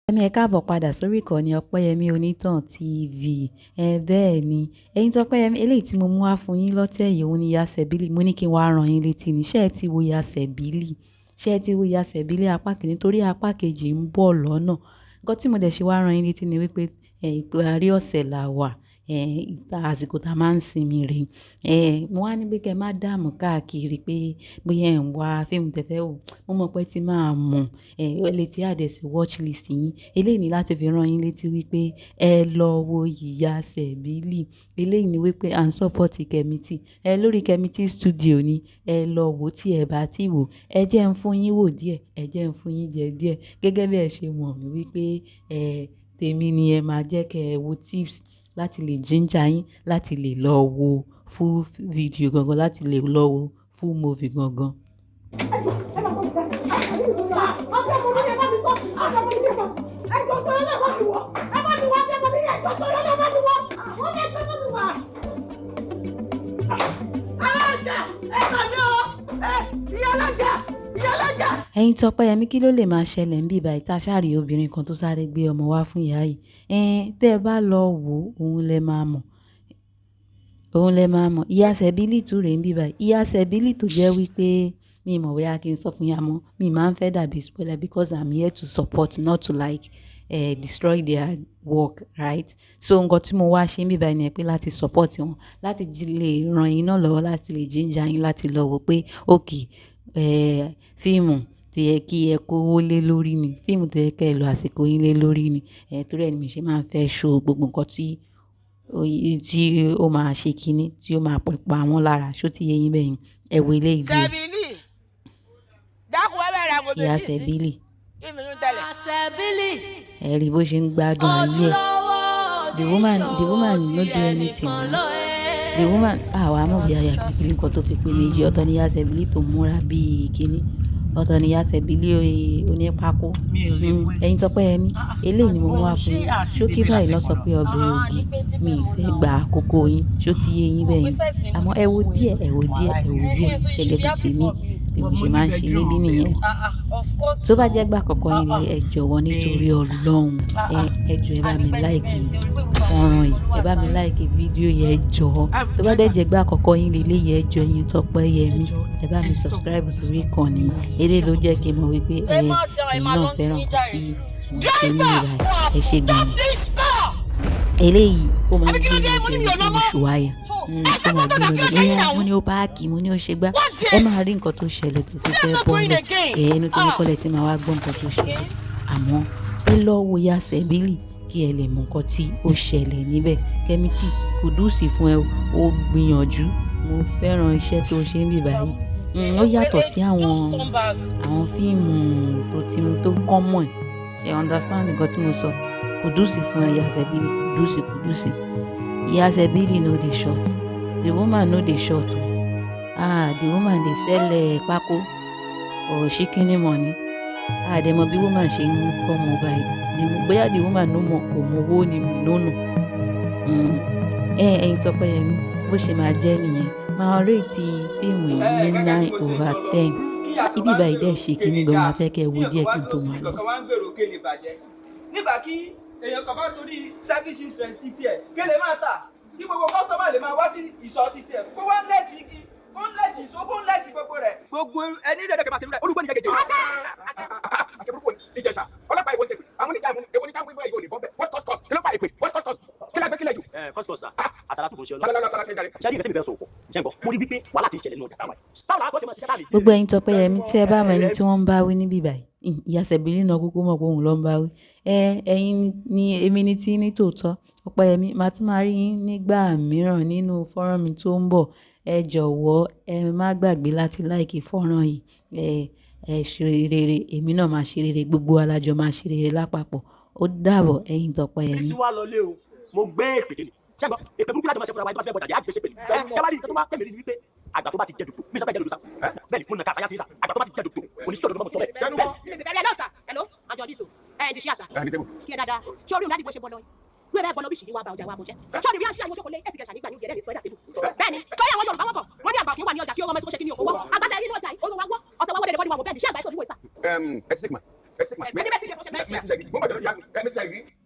Ẹ káàbọ̀ padà sórí ìkànnì Ọpẹ́yẹmí Onítàn TV. Ẹ bẹ́ẹ̀ ni, ẹ̀yin tí Ọpẹ́yẹmí, eléyìí tí mo mú wá fún yín lọ́tẹ̀ yìí, òun ni Ìyá Sẹ̀bílì. Mo ní kí n wá rán yín létí ni. Ṣé ẹ ti wo Ìyá Sẹ̀bílì? Ṣé ẹ ti wo Ìyá Sẹ̀bílì apá kìíní? Torí apá kejì ń bọ̀ lọ́nà. Nǹkan tí mo dẹ̀ ṣe wá rán yín létí ni wípé ìparí ọ̀sẹ̀ là wà, àsìkò tá a máa ń sinmi rè. Mo wá ní pé kí ẹ má dààmú káàkiri pé bóyá ẹ̀ ń wá fíìmù tẹ fẹ́ wò. Mo mọ̀ pé tí máa mọ̀, ẹ lè tí add sí watch list yín. Eléyìí ni láti fi rán yín létí wípé ẹ lọ wo Ìyá Sẹ̀bílì. Eléyìí ni wípé à ń support Kemity. Lórí Kemity Studio ni ẹ lọ wò tí ẹ bá ti wò. Ẹ jẹ́ ń fún yín wò díẹ̀, ẹ jẹ́ ń fún yín jẹ díẹ̀. Gẹ́gẹ́ bí ẹ ṣe mọ̀ mí wípé tèmi ni ẹ máa jẹ́ kí ẹ wo tips láti lè ginger yín, láti lè lọ wo full video gangan, láti lè lọ wo full movie gangan. Ẹ máa bọ́ mi dá. Ọjọ́ mo ní ẹ bá mi tọ́. Ọjọ́ mo ní ẹ bá mi. Ẹjọ́ tó yẹ lẹ́ bá mi wọ̀. Ẹ bá mi wọ̀. Ọjọ́ mo ní ẹjọ́ tó yẹ lẹ́ bá mi wọ̀. Wọ́n fẹ́ gbé mi wá. Alájà, ẹ gbà mí o. Ẹ ìyá alájà, ìyá alájà. Ẹ̀yin tí Ọpẹ́yẹmí, kí ló lè máa ṣẹlẹ̀ níbí báyìí tá a ṣáà obìnrin kan tó sáré gbé ọmọ wá fún ìyá yìí? Tẹ́ ẹ bá lọ wò ó, òun lẹ máa mọ̀. Òun lẹ máa mọ̀. Ìyá Sẹ̀bílì tún rèé níbí báyìí. Ìyá Sẹ̀bílì tó jẹ́ wípé mi ò mọ̀ bóyá kí n sọ fún yín, àmọ́ mi máa ń fẹ́ dàbí spoiler because I'm here to support, not to like destroy their work, right? So nǹkan tí mo wá ṣe níbí báyìí ni pé láti support wọn, láti lè ran yín náà lọ́wọ́, láti lè ginger yín láti lọ wò pé okay, fíìmù tí ẹ kí ẹ kówó lé lórí ni, fíìmù tó yẹ kí ẹ lo àsìkò yín lé lórí ni. Torí ẹ ni mi ṣe máa ń fẹ́ show gbogbo nǹkan tí ó máa ṣe kíní, tí ó máa pa wọ́n lára. Ṣó ti yé yín bẹ́yẹn? Ẹ wo eléyìí díẹ̀. Sẹ́bílì, dákun, ẹ bẹ̀rẹ̀ àgọ́ Ìyá méjì sí Sẹ̀bílì. Kí mi tún tẹ̀lé. Sẹ̀bílì. Ẹ rí bó ṣe ń gbádùn ayé ẹ̀. The woman no do anything now. The woman, àwa mọ̀ bí Ìyá Sẹ̀bílì, nǹkan tó fi pé méjì. Ọ̀tọ̀ ni Ìyá Sẹ̀bílì tó múra bíi kíní, ọ̀tọ̀ ni Ìyá Sẹ̀bílì onípákó. Mi ò lè wait. Ẹ̀yin Tọ́pẹ́yẹmí, eléyìí ni mo mú wá fún Ṣé yín. àti Ṣókí débẹ̀ báyìí ló sọ látẹ̀kọ̀ pé ọbẹ̀ ògì. Mi ì fẹ́ gba àkókò yín. Ṣó ti yé yín bẹ́yẹn? Àmọ́ ẹ wo díẹ̀, ẹ wo díẹ̀, ẹ wo díẹ̀ gẹ́gẹ́ bí tèmi bí mo ṣe máa ń ṣe níbí nìyẹn. Tó bá jẹ́ gbà àkọ́kọ́ yín ni, ẹ jọ̀wọ́, nítorí Ọlọ́run, ẹ jọ̀ọ́, ẹ bá mi like fọ́nrán yìí, ẹ bá mi like fídíò yìí, ẹ jọ̀ọ́. Tó bá dẹ̀ jẹ́ gbà àkọ́kọ́ yín leléyìí, ẹ jọ̀ọ́, ẹ̀yin Tọ́pẹ́yẹmí, ẹ bá mi subscribe sórí ìkànnì yìí. Eléyìí ló jẹ́ kí n mọ̀ wípé ẹ̀yin náà fẹ́ràn nǹkan tí mo ń ṣe níbí báyìí. Ẹ ṣé gan ni. This car. Eléyìí ó máa ń Àbí kí ló gbé dé? mi Mo ní mi jẹ ò lọ mọ́. oṣù wáyà. Ó máa gbé mi lọ bóyá mo ní ó park, mo ní ó ṣe gbá. Ẹ máa rí nǹkan tó ṣẹlẹ̀ tó fi fẹ́ bọ́lẹ̀. Ẹnu tó ní kọ́lẹ̀ tí màá wá gbọ́ nǹkan tó ṣẹlẹ̀. Àmọ́ ẹ lọ wo Ìyá Sẹ̀bílì kí ẹ lè mọ nǹkan tí ó ṣẹlẹ̀ níbẹ̀. Kemity, kudos fún ẹ, ó gbìyànjú. Mo fẹ́ràn iṣẹ́ tó ṣe níbí báyìí. Ó yàtọ̀ sí àwọn fíìmù tó ti tó common. Ṣé understand nǹkan tí mo sọ? Kudos fún ẹ, Ìyá Sẹ̀bílì, kudos, kudos. Ìyá Sẹ̀bílì no dey short. The woman no dey short o. Ah, the woman dey sell pákó for shikini money. A dẹ̀ mọ̀ bí woman ṣe ń come over yìí. Bóyá the woman no mọ̀, kò mọ owó ni, we no know. Ẹ̀yin Tọ́pẹ́yẹmí, bó ṣe máa jẹ́ nìyẹn. Máa rate fíìmù yìí ní 9/10. Ibi báyìí dẹ̀ ṣe kíní gan, máa fẹ́ kí ẹ wo díẹ̀ kí n tó máa lọ. Kankan wá ń gbèrò kéle bàjẹ́ nígbà kí èèyàn kan bá torí service interest títí ẹ̀ kéle máa tà, kí gbogbo customer lè máa wá sí ìsọ̀ títí ẹ̀, kó wá ń lẹ̀sí igi, kó ń lẹ̀sí ìṣó, kó ń lẹ̀sí gbogbo rẹ̀. Gbogbo ẹni rẹ̀ dẹ̀kẹ̀ máa ṣe rẹ̀ olùgbò ní jẹ́gẹ̀jẹ̀ Àṣẹ burúkú ni Ìjẹ̀ṣà ọlọ́pàá ìwọ ń tẹ̀pẹ̀ àwọn oníjà ìmú èwo ní káwọn ìwé ìwé òní bọ́ bẹ́ẹ̀. What cause cause? Kí ló fà èpè? What cause cause? Kí la gbé kílẹ̀ jù? Ẹ kọ́sìkọ́sì sà, àsàlátù fún ṣe ọlọ́run. Sálálá sálá kẹjàre. Ṣé ní ìfẹ́ tí mi fẹ́ sọ òfò ṣe ń gbọ́? Mo rí wípé wàhálà ti ń ṣẹlẹ̀ nínú ọjà táwa yìí. Báwo la kọ́ ṣe máa ṣiṣẹ́ táàlì? Gbogbo ẹ̀yin Tọ́pẹ́yẹmí tí ẹ bá mọ ẹni tí wọ́n ń bá wí níbí báyìí, Ìyá Sẹ̀bílì náà kúkú mọ̀ pé òun ló ń bá wí. Ẹ̀yin ni èmi ní tí ní tòótọ́. Ọpẹ́yẹmí, màá tún máa rí yín nígbà mìíràn nínú fọ́nrán mi tó ń bọ̀. Ẹ jọ̀wọ́, ẹ má gbàgbé láti like fọ́nrán yìí. Ẹ ṣe rere, èmi náà máa ṣe rere, gbogbo wa lájọ máa ṣe rere lápapọ̀. Ó dàbọ̀, ẹ̀yin Tọ́pẹ́yẹmí. Tí wàá lọ lé o, mo gbé èpè dé ni. Ṣé ń gbọ́? Èpè burúkú láti máa ṣe fúnra wa, ẹni tó bá ti fẹ́ bọ̀jà jẹ́ àgbèsè pè ní. Ṣé wàá rí nǹkan tó wá tẹ̀mí rí ni wípé àgbà tó bá ti jẹ dòdò, mi sọ pé jẹ dòdò sá, bẹ́ẹ̀ ni mo nà ká àtàyà sí sá, àgbà tó bá ti jẹ dòdò kò ní sọ̀rọ̀ mọ́, mo sọ bẹ́ẹ̀. Tẹnumọ́. Hello, àjọ dìtò ẹ ẹ dìṣẹ́ àṣà. Ẹ ní tébù. Kí ẹ dáadáa. Ṣé orí òun láti bó ṣe bọ́ lọ yìí ló ẹ bọ́ lọ bí ṣìní wa ba ọjà wa bọ̀ jẹ́? Ṣé orí rí àṣìṣe àwọn ojókòó lé ẹ̀sìn kẹsàn nígbà ní ìjẹ́rẹ́ ní sọ́jà síbù? Bẹ́ẹ̀ ni, torí àwọn Yorùbá wọ́n bọ̀, wọ́n ní àgbà kì í wà ní ọjà kí owó ọmọ tí kò ṣe kí ni òwò àgbàtà ẹ̀rí ní ọjà yìí, owó wa wọ́ ọ̀sẹ̀ wa wọ́n dẹ̀ bọ́ ní wa wò. Bẹ́ẹ̀ ni, ṣé àgbà ètò ìwé sà? Ẹ ti sick man. Ẹ sì